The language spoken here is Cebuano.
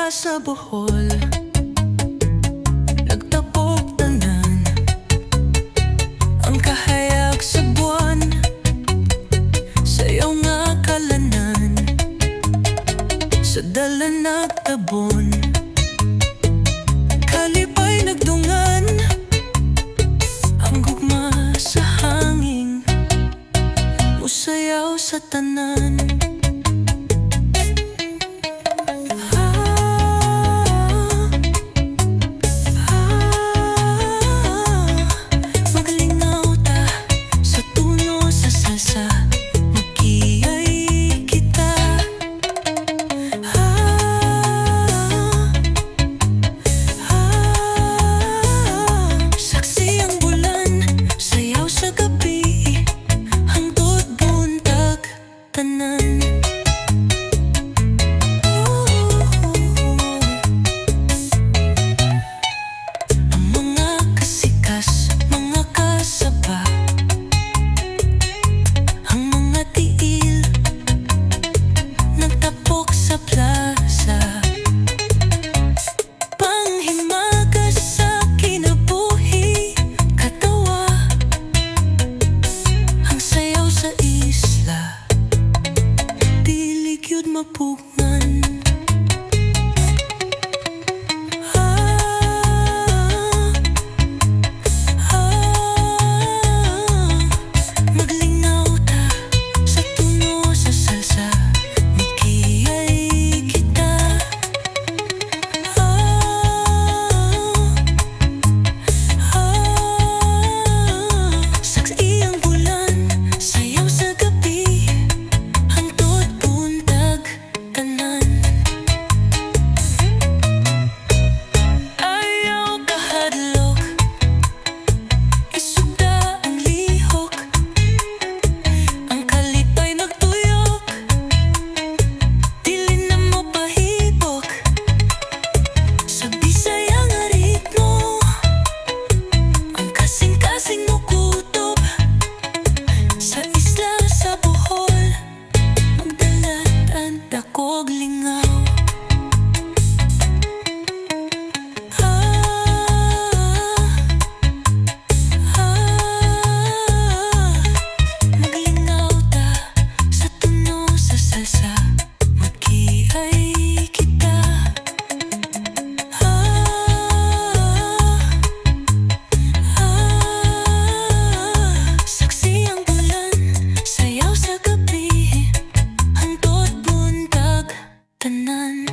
Sa Bohol, nagtapok tanan. Ang kahayag sa buwan, sayaw nga kalanan. Sa dalan nagtabon, kalipay nagdungan. Ang gugma sa hangin, musayaw sa tanan. Ah, ah, maglingaw ta sa tuno sa salsa, magkiyay kita. Ah, ah, saksi ang bulan, sayaw sa gabi, hangtod buntag tanan. Oh. Ang mga kasikas, mga kasaba, ang mga tiil, nagtapok sa plaza. Panghimagas sa kinabuhi, katawa, ang sayaw sa isla, dili gyud mapugngan. Ah, ah, maglingaw ta sa tuno sa salsa, magkiyay kita. Ah, ah, saksi ang bulan, sayaw sa gabi, hangtod buntag tanan. Ayaw kahadlok, isugda ang lihok. Ang kalipay nagtuyok, dili na mo pahibok. Sa Bisaya nga ritmo, ang kasing-kasing mo kutob. Sa isla sa Bohol, magdalat ang dakog lingaw. Ah, ah, maglingaw ta sa tuno sa salsa, magkiyay kita. Ah, ah, saksi ang bulan, sayaw sa gabi, hangtod buntag tanan.